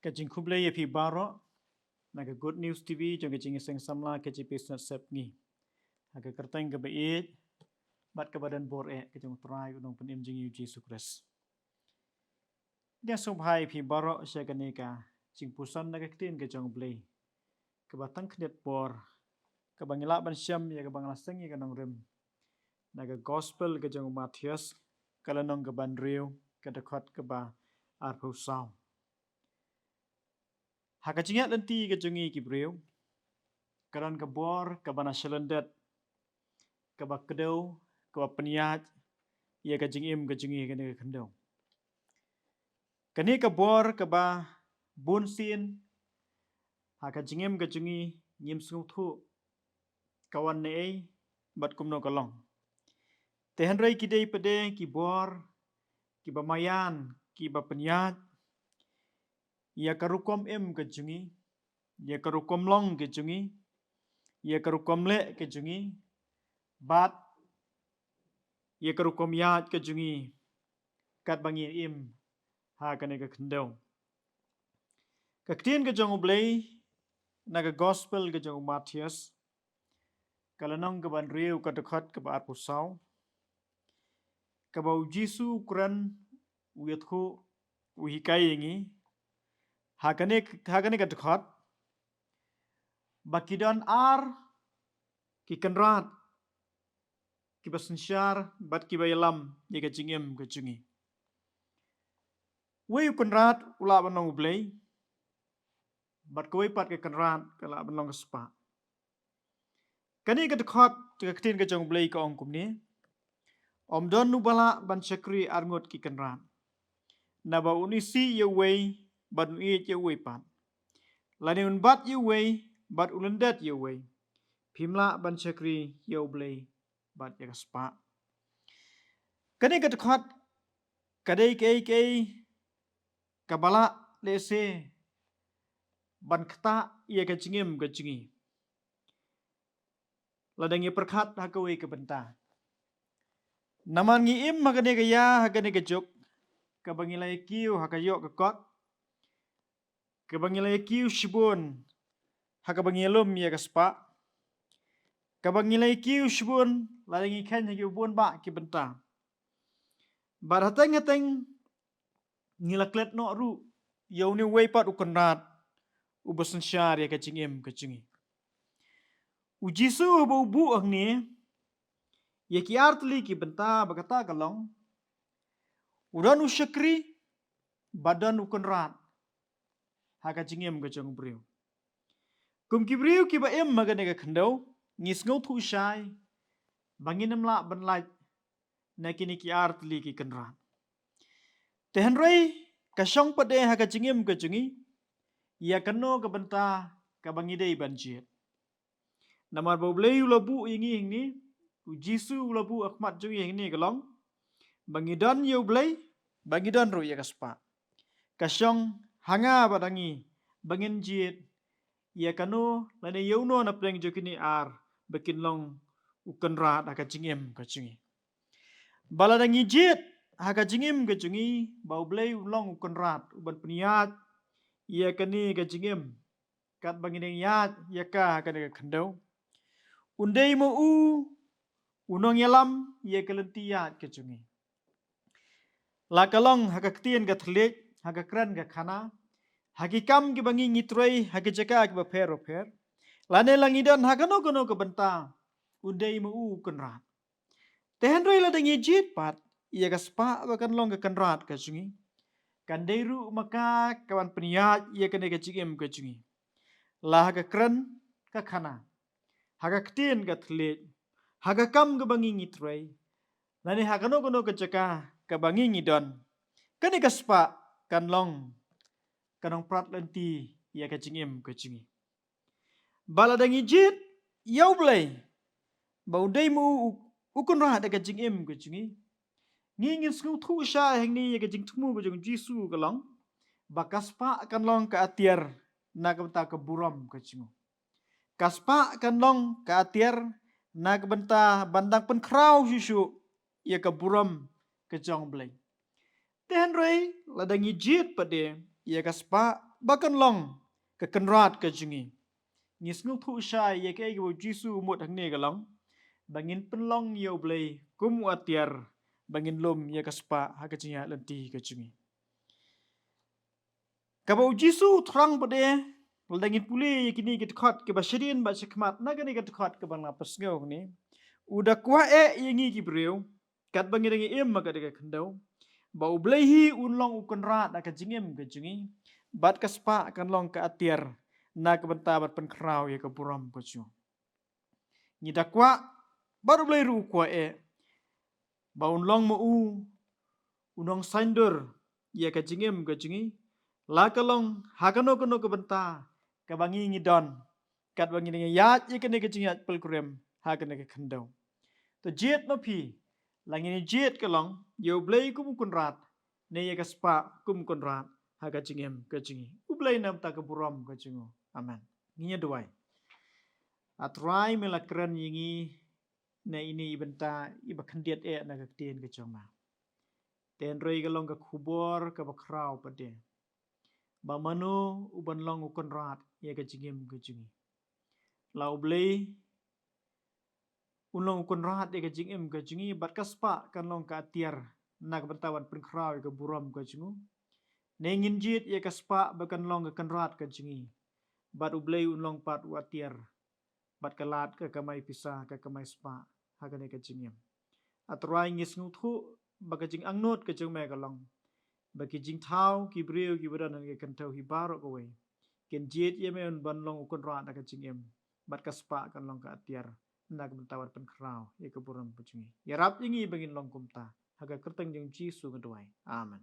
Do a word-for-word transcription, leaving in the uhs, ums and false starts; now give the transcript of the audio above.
Ka jingkhublei ïa phi baroh na ka Good News T V jong ka Jingïaseng Samla K J P Synod Sepngi, ha ka kyrteng kaba ïeit bad kaba donbor eh ka jong U Trai, U Nongpynim jong ngi U Jisu Khrist. Ngi sngewbha ïa phi baroh sha kane ka jingpuson na ka Ktien ka jong U Blei, kaba tang khyndiat por, kaba ngi lah ban shem ïa kaba ngi la seng ïa ka nongrim na ka Gospel ka jong u Mathaios, ka lynnong kaba hynriew, ka dkhot kaba arphew saw. Ha ka jingïaid lynti ka jong ngi ki briew, ka don ka bor kaba na shalyndet, kaba kdew, kaba pynïaid ïa ka jingim ka jong ngi ha kane ka khyndew. Kane ka bor kaba bunsien ha ka jingim ka jong ngi ngim sngewthuh ka wan naei bad kumno ka long. Te hynrei ki dei pat de ki bor kiba maïan, kiba pynïaid ïa ka rukom im ka jong ngi, ïa ka rukom long ka jong ngi, ïa ka rukom leh ka jong ngi, bad ïa ka rukom ïaid ka jong ngi katba ngi im ha kane ka khyndew. Ka Ktien ka jong U Blei na ka Gospel ka jong u Mathaios, ka lynnong kaba hynriew, ka dkhot kaba arphew saw, kaba U Jisu u kren, u ïathuh, u hikai ïa ngi ha kane, ha kane ka dkhot, ba ki don ar ki kynrad kiba synshar bad kiba ïalam ïa ka jingim ka jong ngi. Uwei u kynrad u lah ban long u blei, bad kawei pat ka kynrad ka lah ban long ka spah. Kane ka dkhot ka Ktien ka jong U Blei ka ong kumne: Ym don uba lah ban shakri ar ngut ki kynrad, naba un isih ïa uwei bad un ïeit ïa uwei pat, lane un bat ïa uwei bad un lyndet ïa uwei. Phim lah ban shakri ïa U Blei bad ïa ka spah. Kane ka dkhot ka dei kaei kaei kaba lah lehse ban ktah ïa ka jingim ka jong ngi lada ngi pyrkhat ha kawei ka bynta. Namar ngi im ha kane ka ïa, ha kane ka juk, kaba ngi la ïa kiew ha ka ïoh ka kot, kaba ngi la ïa kiew shibun ha kaba ngi ïalum ïa ka spah, kaba ngi la ïa kiew shibun lada ngi kheiñ ha ki bun bah ki bynta. Bad hateng hateng ngi la klet noh ruh ïa une uwei pat u kynrad uba synshar ïa ka jingim ka jong ngi. U Jisu haba u buh hangne ïa ki ar tylli ki bynta, ba kata ka long, u don u shakri bad don u kynrad ha ka jingim ka jong u briew. Kum ki briew kiba im ha kane ka khyndew, ngi sngewthuh shai ba ngin ym lah ban lait na kine ki ar tylli ki kynrad. Te hynrei ka shong pat de ha ka jingim ka jong ngi ïa kano ka bynta kaba ngi dei ban jied. Namar ba U Blei u la buh ïa ngi hangne, U Jisu u la buh ha khmat jong ngi hangne ka long ba ngi don ïa U Blei, ba ngi don ruh ïa ka spah. Ka shong ha nga bad ha ngi ba ngin jied ïa kano lane ïa uno na pdeng jong kine ar ba kin long u kynrad ha ka jingim ka jong ngi. Ba lada ngi jied ha ka jingim ka jong ngi ba U Blei u long u kynrad uban pynïaid ïa kane ka jingim, katba ngi dang ïaid ïa ka ha kane ka khyndew, un dei ma u u nongïalam ïa ka lynti ïaid ka jong ngi. La ka long ha ka ktien ka thylliej, ha ka kren ka khana, ha ki kam kiba ngi ngi trei, ha ki jaka kiba pher ba pher, lane la ngi don ha kano kano ka bynta, un dei ma u u kynrad. Te hynrei lada ngi jied pat ïa ka spah ba kan long ka kynrad ka jong ngi, kan dei ruh ma ka kaban pynïaid ïa kane ka jingim ka jong ngi. La ha ka kren ka khana, ha ka ktien ka thylliej, ha ka kam kaba ngi ngi trei, lane ha kano kano ka jaka kaba ngi ngi don, kane ka spah kan long ka nongprat lynti ïa ka jingim ka jong ngi. Ba lada ngi jied ïa U Blei ba u dei ma u u kynrad ha ka jingim ka jong ngi, ngi ngin sngewthuh shai hangne ïa ka jingthmu ka jong U Jisu ka long ba ka spah kan long ka atiar na ka bynta ka burom ka jong u. Ka spah kan long ka atiar na ka bynta ban dang pynkhraw shuh shuh ïa ka burom ka jong U Blei. Te hynrei lada ngi jied pat de ïa ka spah ba kan long ka kynrad ka jong ngi. Ngi sngewthuh shai ïa kaei kaba u Jisu u mut hangne ka long ba ngin pynlong ïa U Blei kum u atiar ba ngin lum ïa ka spah ha ka jingïaid lynti ka jong ngi. Kaba u Jisu u thrang pat de, lada ngin pule ïa kine ki dkhot kiba shadien bad shakhmat na kane ka dkhot kaba nga pynsngew hangne, u da kwah eh ïa ngi ki briew, katba ngi dang im ha kane ka khyndew, ba U Blei hi un long u kynrad ha ka jingim ka jong ngi, bad ka spah kan long ka atiar na ka bynta ban pynkhraw ïa ka burom ka jong u. Ngi da kwah, bad U Blei ruh u kwah eh, ba un long ma u u nongsaiñdur ïa ka jingim ka jong ngi, la ka long ha kano kano ka bynta kaba ngi ngi don, katba ngi dang ïaid ïa kane ka jingïaid pilgrim ha kane ka khyndew. To jied ma phi, la ngin jied ka long ïa U Blei kum u kynrad, ne ïa ka spah kum u kynrad ha ka jingim ka jong ngi. U Blei un ai ïa ka burom ka jong u. Amen. Ngin ïa duwai. A Trai, me la kren ïa ngi na ine i bynta iba khyndiat eh na ka ktien ka jong me. Te hynrei ka long ka khubor kaba khraw pat de, ba mano u ban long u kynrad ïa ka jingim ka jong ngi. La U Blei un long u kynrad ïa ka jingim ka jong ngi, bad ka spah kan long ka atiar na ka bynta ban pynkhraw ïa ka burom ka jong u. Ne ngin jied ïa ka spah ba kan long ka kynrad ka jong ngi, bad U Blei un long pat u atiar, bad ka lad ka kamai pisa, ka kamai spah ha kane ka jingim. A Trai, ngi sngewthuh ba ka jingangnud ka jong me ka long ba ki jingthaw, ki briew kiba don ha kane ka khyndew hi baroh kawei, kin jied ïa me un ban long u kynrad ha ka jingim, bad ka spah kan long ka atiar na ka bynta ban pynkhraw ïa ka burom ka jong ngi. Ïarap ïa ngi ba ngin long kumta. Ha ka kyrteng jong U Jisu nga duwai. Amen.